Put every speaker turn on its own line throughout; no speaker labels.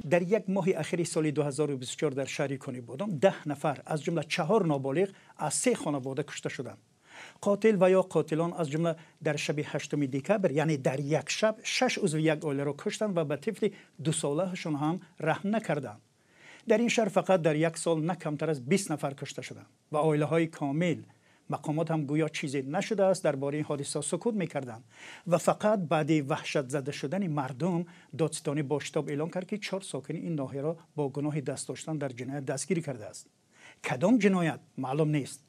Дар як моҳи ахири соли 2024 дар шаҳри Конибодом 10 нафар, аз ҷумла 4 ноболиғ, аз 3 хонавода кушта шуданд. Қотил ва ё қотилон аз ҷумла дар шаби 8 декабр, яъне дар як шаб, 6 узви як оиларо куштанд ва ба тифли дусолаашон ҳам раҳм накарданд. Дар ин шаҳр фақат дар як сол на камтар аз 20 нафар кушта шуданд ва оилаҳои комил. Мақомот ҳам гӯё чизе нашудааст, дар бораи ин ҳодиса сукут мекарданд ва фақат баъди ваҳшатзада шудани мардум додситонӣ бо шитоб эълон кард, ки 4 сокини ин ноҳияро бо гуноҳи даст доштан дар ҷиноят дастгирӣ кардааст. Кадом ҷиноят маълум нест.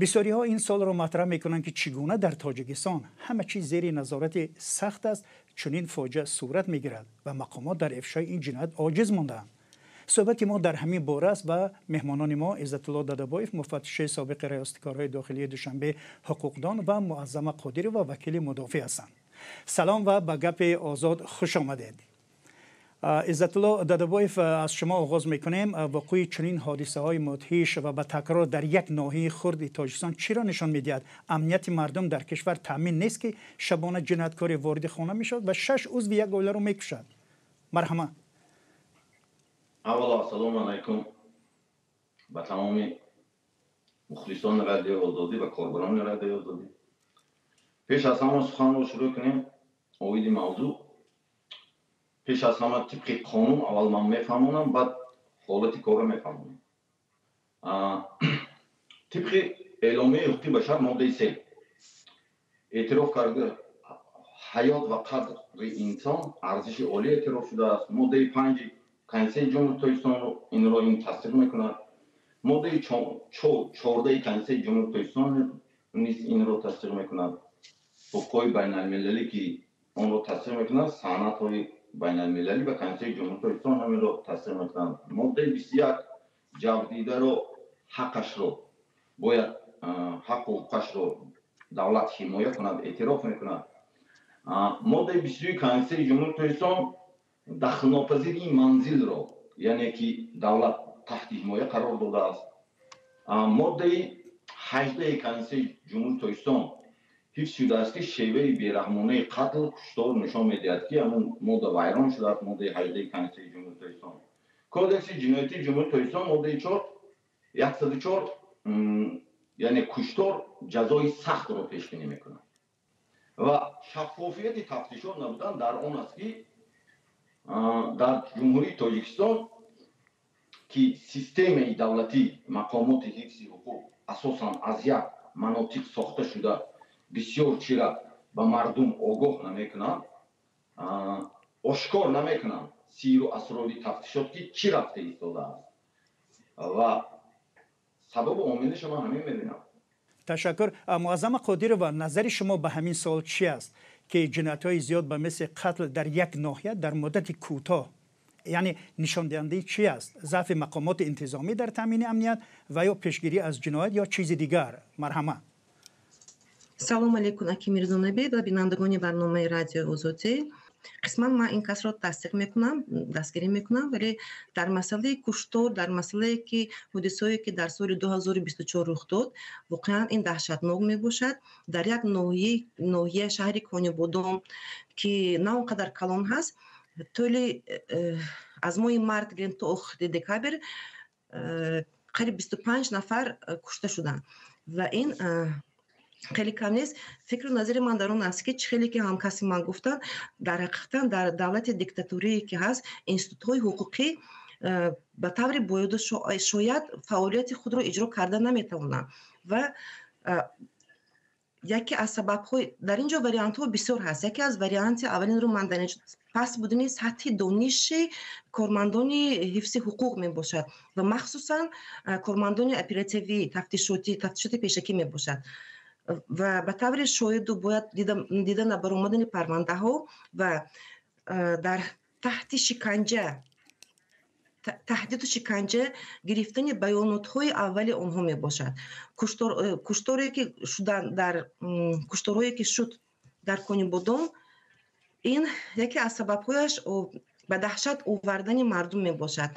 Бисёриҳо ин суолро матраҳ мекунанд, ки чӣ гуна дар Тоҷикистон ҳама чиз зери назорати сахт аст, чунин фоҷиа сурат мегирад ва мақомот дар ифшои ин ҷиноят оҷиз мондаанд. Суҳбати мо дар ҳамин бора аст ва меҳмонони мо Иззатулло Дадабоев, муфаттиши собиқи раёсати корҳои дохилии Душанбе, ҳуқуқдон, ва Муаззама Қодирова, вакили мудофеъ ҳастанд. Салом ва ба гапи озод хуш омадед. Иззатулло Дадабоев, аз шумо оғоз мекунем. Вуқӯи чунин ҳодисаҳои мудҳиш ва ба такрор дар як ноҳияи хурди Тоҷикистон чиро нишон медиҳад? Амнияти мардум дар кишвар таъмин нест, ки шабона ҷинояткоре вориди хона мешавад ва 6 узви як оиларо мекушад? Марҳама.
Аввало, ассалому алайкум ба тамоми мухлисони Радиои Озодӣ ва корбарони Радиои Озодӣ. Пеш аз ҳама суханро шурӯъ кунем оиди мавзӯъ. Пеш аз ҳама тибқи қонун аввал ман мефаҳмонам, баъд ҳолати корро мефаҳмонам. Тибқи Эъломияи ҳуқуқи башар, моддаи 3 эътироф карда, ҳаёт ва қадри инсон арзиши олӣ эътироф шудааст. Моддаи 5 Конститутсияи Ҷумҳурии Тоҷикистон инро ин тасдиқ мекунад. Моддаи 14 Конститутсияи Ҷумҳурии Тоҷикистон низ инро тасдиқ мекунад. Ҳуқуқҳои байналмилалӣ, ки онро тасдиқ мекунад, санадҳои байналмилалӣ ва Конститутсияи Ҷумҳурии Тоҷикистон ҳаминро тасдиқ мекунанд. Моддаи 21 ҷабрдидаро ҳаққашро бояд, ҳаққу ҳуқуқашро давлат ҳимоя кунад, эътироф мекунад. Моддаи 22 Конститутсияи Ҷумҳурии Тоҷикистон дахлнопазирии манзилро, яъне ки давлат таҳти ҳимоя қарор додааст. Моддаи 18 Конститутсияи Ҷумҳурии Тоҷикистон ҳифз шудааст, ки шеваи бераҳмонаи қатл, куштор нишон медиҳад, ки ҳамун модда вайрон шудааст, моддаи 18 Конститутсияи Ҷумҳурии Тоҷикистон. Кодекси ҷиноятии Ҷумҳурии Тоҷикистон, моддаи 104, яъне куштор ҷазои сахтро пешбинӣ мекунад. Ва шаффофияти тафтишот набудан дар он аст, ки дар Ҷумҳурии Тоҷикистон, ки системаи давлатӣ, мақомоти ҳифзи ҳуқуқ асосан аз як манотиқ сохта шуда, бисёр чира ба мардум огоҳ намекунанд, ошкор намекунанд сиру асрори тафтишот, ки чӣ рафта истодааст, ва сабабу омилаша ман ҳамин мебинам.
Ташаккур. Муаззама Қодирова, назари шумо ба ҳамин суол чи аст, ки ҷиноятҳои зиёд ба мисли қатл дар як ноҳия дар муддати кӯтоҳ, яъне нишондиҳандаи чи аст? Заъфи мақомоти интизомӣ дар таъмини амният ва ё пешгирӣ аз ҷиноят ё чизи дигар? Марҳама.
Салом алейкум, аки Мирзонабӣ ва бинандагони барномаи Радиои Озодӣ. Қисман ман ин касро тасдиқ мекунам, дастгирӣ мекунам, вале дар масъалаи куштор, дар масъалае ки ҳодисое ки дар соли 2024 рух дод, воқеан ин даҳшатнок мебошад. Дар як ноҳия, шаҳри Конибодом, ки на он қадар калон ҳаст, тӯли аз моҳи март гирем то охири декабр қариб 25 нафар кушта шуданд ва ин хеле кам нест. Фикру назари ман дар он аст, ки чӣ хеле ки ҳамкасби ман гуфтанд, дар ҳақиқатан дар давлати диктатурие ки ҳаст, институтҳои ҳуқуқӣ ба таври бояду шояд фаъолияти худро иҷро карда наметавонанд. Ва яке аз сабабҳои дар ин ҷо вариантҳо бисёр ҳаст. Яке аз варианти аввалинро ман дар инҷо паст будани сатҳи дониши кормандони ҳифзи ҳуқуқ мебошад ва махсусан кормандони оперативӣ, тафтишотӣ, тафтишоти пешакӣ мебошад. Ва ба таври шоиду бояд дида набаромадани парвандаҳо ва дар таҳти шиканҷа, таҳдиду шиканҷа гирифтани баёнотҳои аввали онҳо мебошад. Кушторе ки шудан дар, кушторҳое ки шуд дар Конибодом, ин яке аз сабабҳояш ба даҳшат овардани мардум мебошад.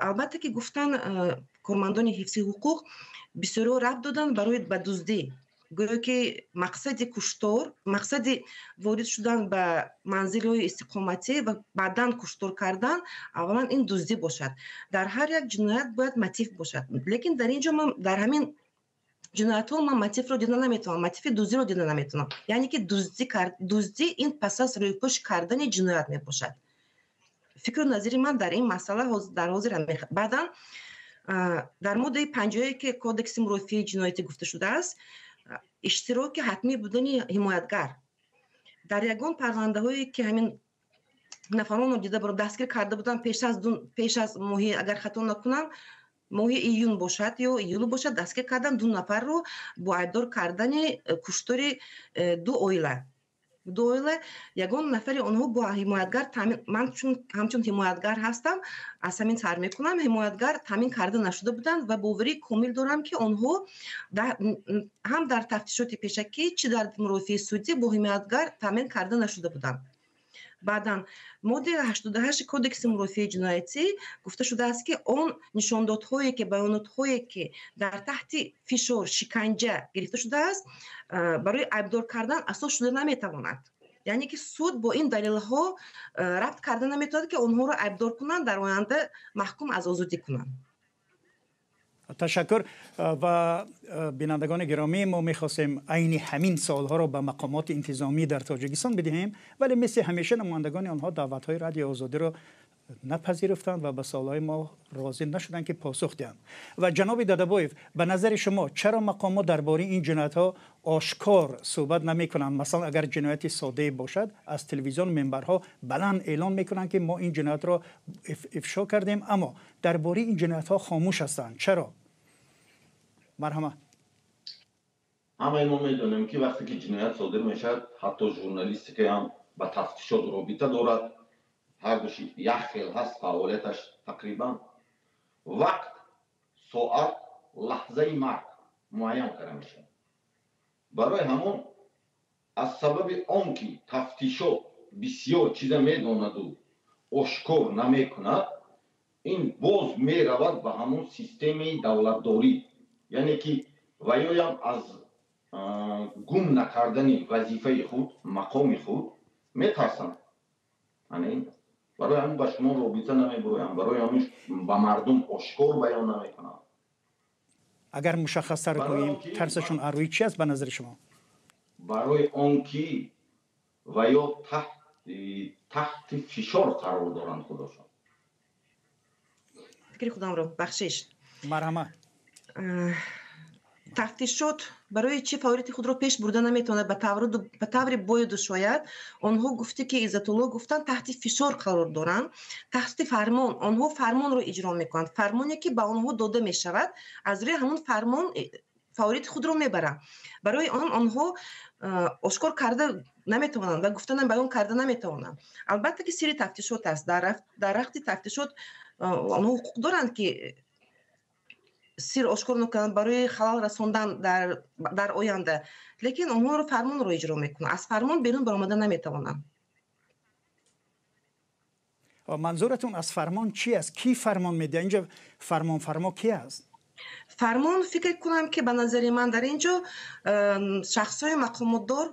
Албатта ки гуфтан, кормандони ҳифзи ҳуқуқ бисёриҳо рабт доданд барои ба дуздӣ. Гӯё ки мақсади куштор, мақсади ворид шудан ба манзилҳои истиқоматӣ ва баъдан куштор кардан, аввалан ин дуздӣ бошад. Дар ҳар як ҷиноят бояд мотив бошад, лекин дар ин ҷо ман дар ҳамин ҷиноятҳо ман мотивро дида наметавонам, мотиви дуздиро дида наметавонам. Яъне ки дуздӣ ин пас аз рӯйпӯш кардани ҷиноят мебошад. Фикру назари ман дар ин масъала дар ҳозир. Баъдан дар моддаи 50, ки Кодекси мурофиаи ҷиноятӣ гуфта шудааст, иштироки ҳатмӣ будани ҳимоятгар дар ягон парвандаҳое, ки ҳамин нафаронро дида дастгир карда буданд, пеш аз моҳи, агар хато накунам, моҳи июн бошад ё июл бошад, дастгир кардан ду нафарро бо айбдор кардани куштори ду оила. Ягон нафари онҳо бо ҳимоятгар таъмин, ман чун ҳамчун ҳимоятгар ҳастам, аз ҳамин сар мекунам, ҳимоятгар таъмин карда нашуда буданд ва боварии комил дорам, ки онҳо ҳам дар тафтишоти пешакӣ, чӣ дар мурофиаи судӣ бо ҳимоятгар таъмин карда нашуда буданд. Баъдан моддаи 88 Кодекси мурофиаи ҷиноятӣ гуфта шудааст, ки он нишондодҳое ки, баёнотҳое ки дар таҳти фишор, шиканҷа гирифта шудааст, барои айбдор кардан асос шуда наметавонад. Яъне ки суд бо ин далелҳо рабт карда наметавонад, ки онҳоро айбдор кунанд, дар оянда маҳкум аз озодӣ кунанд.
Ташаккур. Ва бинандагони гиромӣ, мо мехостем айни ҳамин саволҳоро ба мақомоти интизомӣ дар Тоҷикистон бидиҳем, вале мисли ҳамеша намояндагони онҳо даъватҳои Радиои Озодиро напазируфтанд ва ба саволҳои мо розӣ нашуданд, ки посух диҳанд. Ва ҷаноби Дадабоев, ба назари шумо, чаро мақомот дар бораи ин ҷиноятҳо ошкор суҳбат намекунанд? Масалан, агар ҷинояти соддае бошад, аз телевизион, минбарҳо баланд эълон мекунанд, ки мо ин ҷиноятро ифшо кардем, аммо дар бораи ин ҷиноятҳо хомӯш ҳастанд. Чаро? Марҳамат.
Ҳамаи мо медонем, ки вақте ки ҷиноят содир мешавад, ҳатто журналистикаам ба тафтишот робита дорад, ҳардуши як хел ҳаст фаъолияташ тақрибан. Вақт, соат, лаҳзаи марг муайян карда мешавад. Барои ҳамон, аз сабаби он ки тафтишот бисёр чиза медонаду ошкор намекунад, ин боз меравад ба ҳамон системаи давлатдорӣ, яъне ки ваёям аз гум накардани вазифаи худ, мақоми худ метарсанд. Барои ҳамин ба шумо робита намебуроям, барои ҳамин ба мардум ошкор баён намекунам.
Агар мушаххастар гӯем, тарсашон аз рӯи чи аст, ба назари шумо?
Барои он ки ва ё таҳти фишор қарор доранд худошон.
Фикри худамро, бахшиш.
Марҳамат.
Тафтишот барои чӣ фаъолияти худро пеш бурда наметавонад ба таври бояду шояд? Онҳо гуфте, ки Иззатулло гуфтанд, таҳти фишор қарор доранд, таҳти фармон. Онҳо фармонро иҷро мекунанд, фармоне ки ба онҳо дода мешавад, аз рӯи ҳамон фармон фаъолияти худро мебаранд. Барои он онҳо ошкор карда наметавонанд ва гуфта, баён карда наметавонанд. Албатта ки сирри тафтишот аст. Дар рафти тафтишот онҳо ҳуқуқ доранд, ки сир ошкор накунанд барои халал расондан дар оянда, лекин онҳоро фармонро иҷро мекунанд, аз фармон берун баромада наметавонанд.
Манзуратон аз фармон чи аст? Кӣ фармон медиҳад инҷа? Фармонфармо кӣ аст?
Фармон, фикр кунам, ки ба назари ман, дар ин ҷо шахсҳои мақомотдор,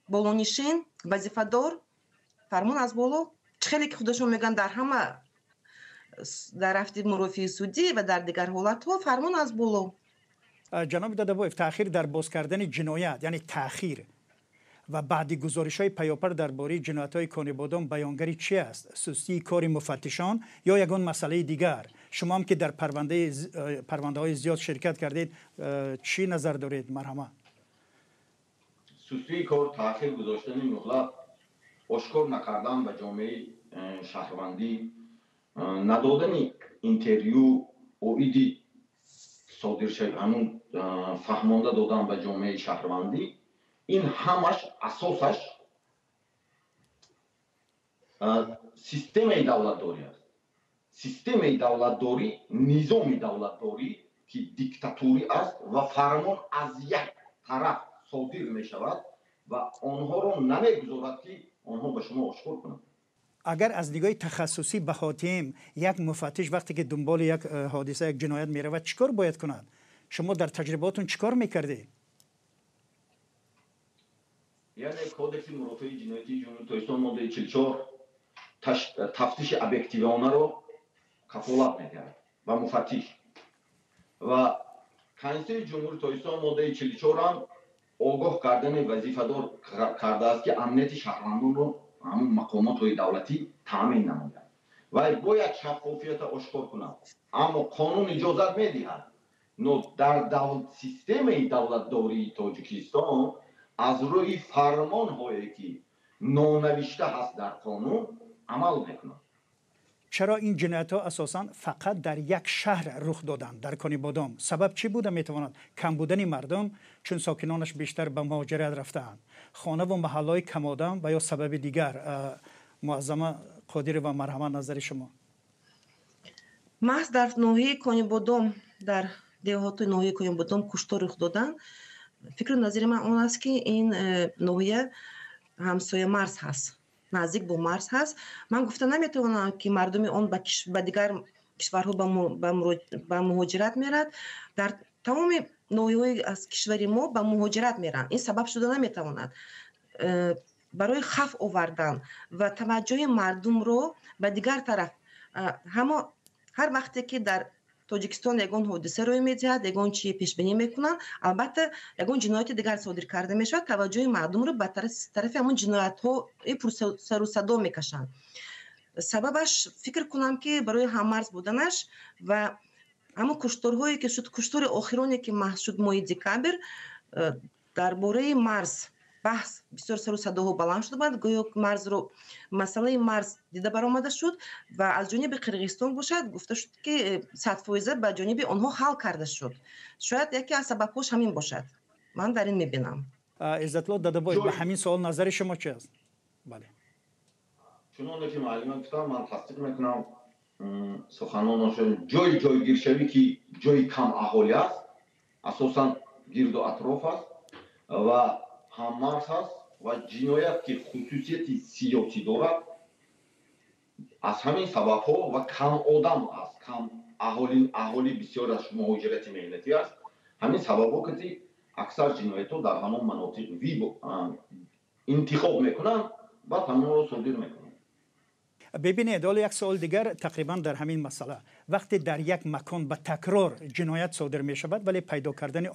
болонишин, вазифадор, фармон аз боло. Чӣ хеле ки худашон мегӯянд, дар ҳама, дар рафти мурофиаи судӣ ва дар дигар ҳолатҳо фармон аз боло.
Ҷаноби Дадабоев, таъхир дар боз кардани ҷиноят, яъне таъхир ва баъди гузоришҳои паёпар дар бораи ҷиноятҳои Конибодом баёнгари чи аст? Сустии кори муфаттишон ё ягон масъалаи дигар? Шумо ҳам ки дар парвандаҳои зиёд ширкат кардед, чӣ назар доред? Марҳамат.
Сустии кор, таъхир гузоштани муҳлат, ошкор накардан ба ҷомеаи шаҳрвандӣ, надодани интервю оиди содиршави ҳамун, фаҳмонда додан ба ҷомеаи шаҳрвандӣ, ин ҳамаш асосаш системаи давлатдорӣ аст. Системаи давлатдорӣ, низоми давлатдорӣ, ки диктатурӣ аст ва фармон аз як тараф содир мешавад ва онҳоро намегузорад, ки онҳо ба шумо ошкор кунанд.
Агар аз нигоҳи тахассусӣ баҳо, як муфаттиш вақте ки дунболи як ҳодиса, як ҷиноят меравад, чӣ кор бояд кунад? Шумо дар таҷрибаотон чӣ кор мекардед?
Яъне Кодекси мурофиаи ҷиноятии Ҷумҳурии Тоҷикистон, моддаи 44, тафтиши объективонаро кафолат медиҳад ба муфаттиш ва Конститутсияи Ҷумҳурии Тоҷикистон, моддаи 44 ҳам огоҳ кардани вазифадор кардааст, ки амнияти шаҳрвандонро ҳамун мақомотҳои давлатӣ таъмин намояд ва бояд шаффофиятро ошкор кунад. Аммо қонун иҷозат медиҳад, но дар системаи давлатдории Тоҷикистон аз рӯи фармонҳое, ки нонавишта ҳаст дар қонун, амал мекунад.
Чаро ин ҷиноятҳо асосан фақат дар як шаҳр рух доданд, дар Конибодом? Сабаб чӣ буда метавонад? Кам будани мардум, чун сокинонаш бештар ба муҳоҷират рафтаанд, хонаву маҳаллаҳои камодам ва ё сабаби дигар? Муаззама Қодирова, марҳамат, назари шумо.
Маҳз дар ноҳияи Конибодом, дар деҳоти ноҳияи Конибодом куштор рух доданд. Фикру назари ман он аст, ки ин ноҳия ҳамсоя марз ҳаст, наздик бо марз ҳаст. Ман гуфта наметавонам, ки мардуми он ба дигар кишварҳо ба муҳоҷират мерад. Дар тамоми ноҳияҳои аз кишвари мо ба муҳоҷират меранд, ин сабаб шуда наметавонад. Барои хавф овардан ва таваҷҷӯҳи мардумро ба дигар тараф. Ҳамо ҳар вақте ки дар Тоҷикистон ягон ҳодиса рӯй медиҳад, ягон чи пешбинӣ мекунанд, албатта, ягон ҷинояти дигар содир карда мешавад, таваҷҷӯҳи мардумро ба тарафи ҳамон ҷиноятҳои пурсарусадо мекашанд. Сабабаш, фикр кунам, ки барои ҳаммарз буданаш ва ҳамон кушторҳое, ки шуд, куштори охироне, ки маҳз шуд моҳи декабр, дар бораи марз баҳс бисёр сару садоҳо баланд шуда буд. Гӯё марзро, масъалаи марз дида баромада шуд ва аз ҷониби Қирғизистон бошад, гуфта шуд, ки 100% ба ҷониби онҳо ҳал карда шуд. Шояд яке аз сабабҳош ҳамин бошад, ман дар ин мебинам.
Иззатлло Дадабоев, ба ҳамин суол назари шумо чи аст? Бале.
Чуноне ки муаллима гуфтам, ман тасдиқ мекунам суханонашон. Ҷои ҷойгиршавӣ, ки ҷои кам аҳолӣ аст, асосан гирду атроф аст ва ҳаммарз аст ва ҷиноят, ки хусусияти сиёсӣ дорад, аз ҳамин сабабҳо ва кам одам аст, кам аҳолӣ, аҳолӣ бисёраш муҳоҷирати меҳнатӣ аст, ҳамин сабабҳо ки аксар ҷиноятҳо дар ҳамон манотиқ интихоб мекунанд, баъд ҳамонро содир мекунанд.
Бибинед, ҳоло як суол дигар тақрибан дар ҳамин масъала. Вақте дар як макон ба такрор ҷиноят содир мешавад, вале пайдо кардани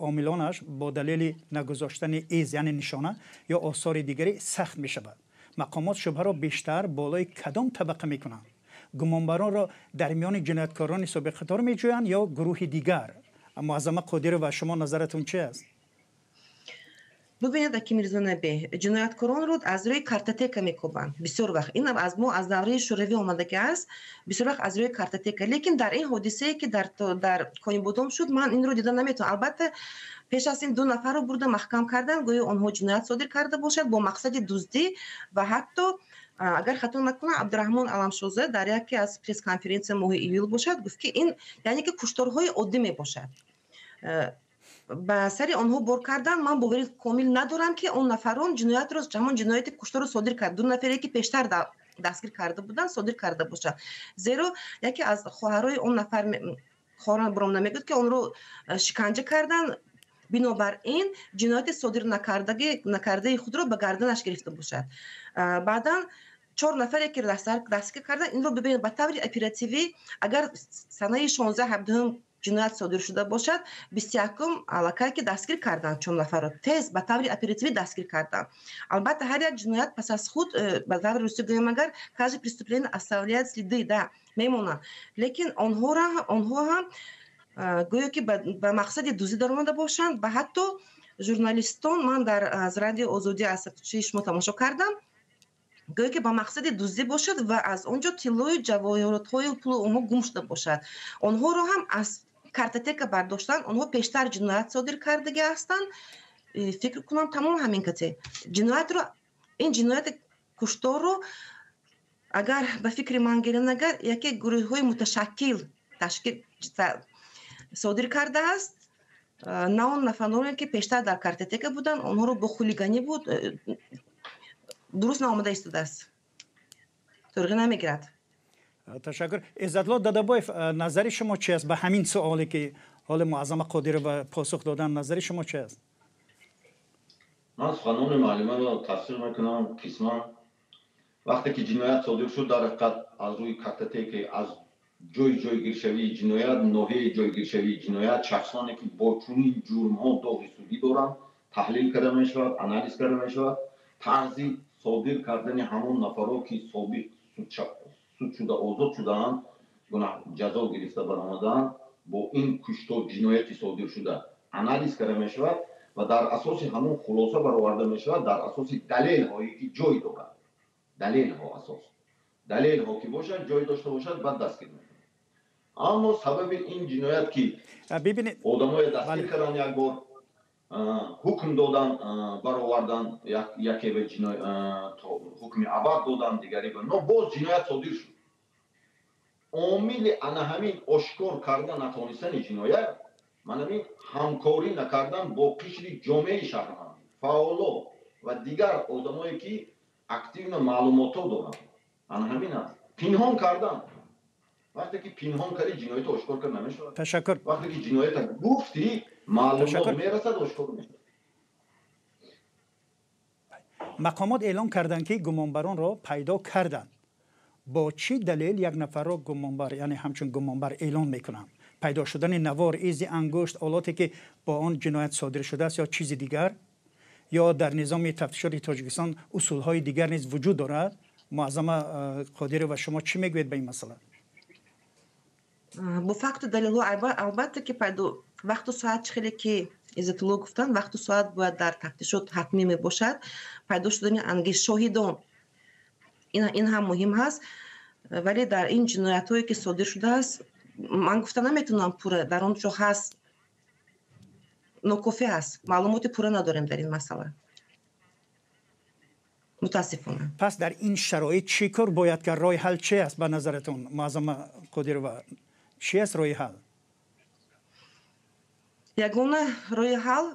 омилонаш бо далели нагузоштани из, яъне нишона ё осори дигаре, сахт мешавад, мақомот шубҳаро бештар болои кадом табақа мекунанд? Гумонбаронро дар миёни ҷинояткорони собиқадор меҷӯянд ё гурӯҳи дигар? Муаззама Қодирова, шумо назаратон чи аст?
Бубинед, аки Мирзонабе, ҷинояткоронро аз рӯи картотека мекобанд бисёр вақт. Ин аз мо аз давраи Шӯравӣ омадагӣ аст, бисёр вақт аз рӯи картотека. Лекин дар ин ҳодисае, ки дар Конибодом шуд, ман инро дида наметавонам. Албатта, пеш аз ин ду нафарро бурда маҳкам карданд, гӯё онҳо ҷиноят содир карда бошад бо мақсади дуздӣ. Ва ҳатто, агар хато накунам, Абдураҳмон Аламшоза дар яке аз пресс-конференсия моҳи июл бошад, гуфт, ки ин яъне ки кушторҳои оддӣ мебошад, ба сари онҳо бор кардан. Ман бовари комил надорам, ки он нафарон ҷиноятро, ҳамон ҷинояти кушторро содир кард, ду нафаре, ки пештар дастгир карда буданд, содир карда бошад, зеро яке аз хоҳарои он нафар, хоҳарон буром намегӯяд, ки онро шиканҷа карданд, бинобар ин ҷинояти содир накардаи худро ба гарданаш гирифта бошад. Баъдан чор нафаре, ки дастгир карданд, инро бибинед, ба таври оперативӣ, агар санаи 16-17 ҷиноят содир шуда бошад, 21-ум аллакай ки дастгир карданд. Чор нафарро тез, ба таври оперативӣ дастгир карданд. Албатта, ҳар як ҷиноят пас аз худ, ба таври русӣ гӯем агар, каждое преступление оставляет следы, да, мемонанд. Лекин онҳо ҳам гӯё ки ба мақсади дуздӣ даромада бошанд. Ба ҳатто журналистон, ман дар аз Радио Озодӣ, аз чии шумо тамошо кардам, гӯё ки ба мақсади дуздӣ бошад ва аз он ҷо тиллою ҷавоҳиротҳою пулу онҳо гум шуда бошад. Онҳоро ҳам аз картотека бардоштанд, онҳо пештар ҷиноят содир кардагӣ ҳастанд. Фикр кунам, тамом ҳамин кате ҷиноятро, ин ҷинояти кушторро, агар ба фикри ман гирем, агар яке гурӯҳҳои муташаккил ташкил содир кардааст, на он нафароне, ки пештар дар картотека буданд, онҳоро бо хулиганӣ буд, дуруст наомада истодааст, турғӣ намегирад.
Ташаккур. Иззатлло Дадабоев, назари шумо чи аст ба ҳамин суоле, ки ҳоли Муаззама Қодирова посух додан? Назари шумо чи аст?
Ман суханони муаллимаро тасдиқ мекунам қисман. Вақте ки ҷиноят содир шуд, дар ҳақиқат аз рӯи картотеки, аз ҷои ҷойгиршавии ҷиноят, ноҳияи ҷойгиршавии ҷиноят, шахсоне ки бо чунин ҷурмҳо доғи судӣ доранд, таҳлил карда мешавад, анализ карда мешавад. Тарзи содир кардани ҳамон нафаро, ки собиқ суд шуда озод шудаанд, гунаҳ ҷазо гирифта баромадаанд, бо ин куштор ҷинояти содир шуда анализ карда мешавад ва дар асоси ҳамон хулоса бароварда мешавад, дар асоси далелҳое ки ҷой дорад. Далелҳо асос. Далелҳо ки бошад, ҷой дошта бошад, баъд дастгир мекунад. Аммо сабаби ин ҷиноят ки одамое дастгир кардан, як бор ҳукм додан, баровардан, яке ба ҳукми абад додан, дигаре ба, но боз ҷиноят содир шуд. Омили ана ҳамин ошкор карда натонистани ҷиноят, ман ҳамин ҳамкорӣ накардан бо қишри ҷомеаи шаҳрвандӣ, фаъоло ва дигар одамое ки активно маълумотҳо доранд, ана ҳамин аст. Пинҳон кардан. Вақте ки пинҳон кардӣ, ҷиноятро ошкор карда намешавад.
Ташаккур.
Вақте ки ҷиноятро гуфтӣ, маълумот мерасад, ошкор мешавад.
Мақомот эълон карданд, ки гумонбаронро пайдо карданд. Бо чӣ далел як нафарро гумонбар, яъне ҳамчун гумонбар эълон мекунанд? Пайдо шудани навор, изи ангушт, олоте ки бо он ҷиноят содир шудааст ё чизи дигар? Ё дар низоми тафтишоти Тоҷикистон усулҳои дигар низ вуҷуд дорад? Муаззама Қодирова, шумо чӣ мегӯед ба ин масъала?
Бо факту далелҳо албатта ки пайдо, вақту соат, чӣ хеле ки Иззатулло гуфтанд, вақту соат бояд дар тафтишот ҳатмӣ мебошад. Пайдо шудани ангиш, шоҳидон, ин ҳам муҳим ҳаст. Вале дар ин ҷиноятҳое ки содир шудааст, ман гуфта наметавонам пурра, дар он ҷо ҳаст, нокофӣ аст, маълумоти пурра надорем дар ин масъала, мутаассифона.
Пас дар ин шароит чӣ кор бояд кард? Роҳи ҳал чи аст ба назаратон, Муаззама Қодирова? Чӣ аст роҳи ҳал?
Ягона роҳи ҳал,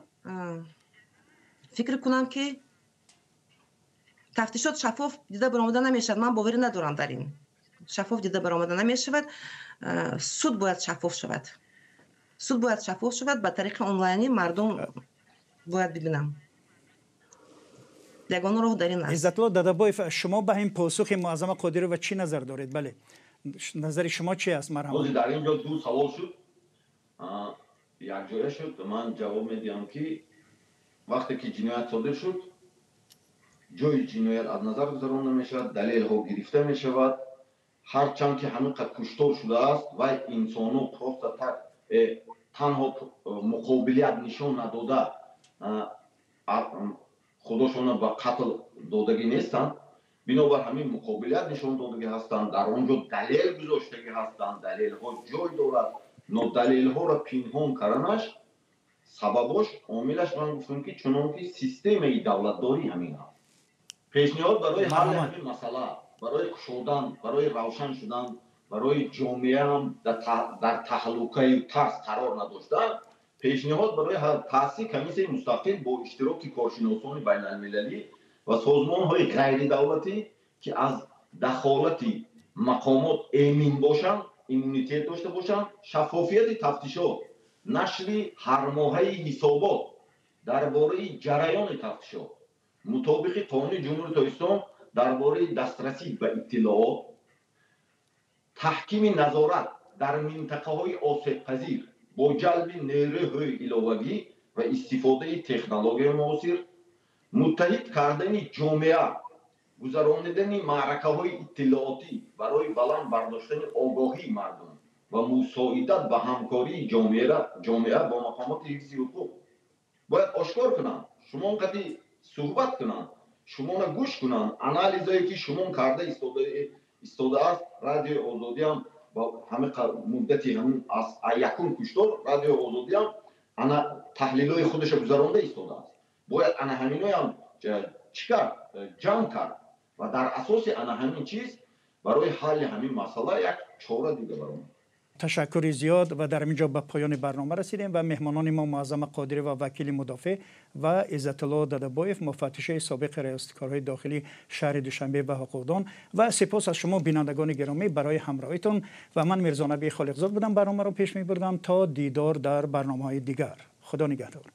фикр кунам, ки тафтишот шаффоф дида баромада намешавад. Ман боварӣ надорам, дар ин шаффоф дида баромада намешавад. Суд бояд шаффоф шавад, суд бояд шаффоф шавад, ба тариқи онлайнӣ мардум бояд бибинам. Ягона роҳ дар ин аст.
Иззатулло Дадабоев, шумо ба ин посухи Муаззама Қодирова чӣ назар доред? Бале, назари шумо чи аст? Марҳамат.
Дар ин ҷо ду савол шуд, якҷоя шуд. Ман ҷавоб медиҳам, ки вақте ки ҷиноят содир шуд, ҷои ҷиноят аз назар гузаронда мешавад, далелҳо гирифта мешавад. Ҳарчанд ки ҳамин қад куштор шудааст, вай инсоно просто так танҳо муқобилият нишон надода худошона ба қатл додагӣ нестанд. Бинобар ҳамин муқобилият нишон додагӣ ҳастанд, дар он ҷо далел гузоштагӣ ҳастанд, далелҳо ҷой дорад. Но далелҳоро пинҳон карданаш сабабош, омилаш, ман гуфтам, ки чунон ки системаи давлатдорӣ ҳамин аст. Пешниҳод барои ҳалли ҳамин масъала, барои кушодан, барои равшан шудан, барои ҷомеаам дар таҳлукаи тарс қарор надоштан, пешниҳод барои таъсиси комиссияи мустақил бо иштироки коршиносони байналмилалӣ ва созмонҳои ғайридавлатӣ, ки аз дахолати мақомот эмин бошанд, иммунитет дошта бошанд, шаффофияти тафтишот, нашри ҳармоҳаи ҳисобот дар бораи ҷараёни тафтишот мутобиқи Қонуни Ҷумҳурии Тоҷикистон дар бораи дастрасӣ ба иттилоот, таҳкими назорат дар минтақаҳои осебпазир бо ҷалби нерӯҳои иловагӣ ва истифодаи технологияи муосир, муттаҳид кардани ҷомеа, гузаронидани маъракаҳои иттилоотӣ барои баланд бардоштани огоҳии мардум ва мусоидат ба ҳамкории ҷомеа бо мақомоти ҳифзи ҳуқуқ. Бояд ошкор кунанд, шумо қати суҳбат кунанд, шуморо гӯш кунанд, анализое ки шумо карда истодааст. Радиои Озодиам ба ҳамин муддати ҳамин аз якум куштор Радиои Озодиам ана таҳлилҳои худашро гузаронда истодааст. Бояд ана ҳаминоям чӣ кард, ҷамъ кард ва дар асоси ана ҳамин чиз барои ҳалли ҳамин масъала як чора дида баромад.
Ташаккури зиёд, ва дар ин ҷо ба поёни барнома расидем ва меҳмонони мо Муаззама Қодирова, вакили мудофеъ, ва Иззатулло Дадабоев, муфаттиши собиқи риёсати корҳои дохилии шаҳри Душанбе ва ҳуқуқдон. Ва сипос аз шумо, бинандагони гиромӣ, барои ҳамроҳитон. Ва ман Мирзонаби Холиқзод будам, барномаро пеш мебурдам. То дидор дар барномаҳои дигар, Худо нигаҳдор.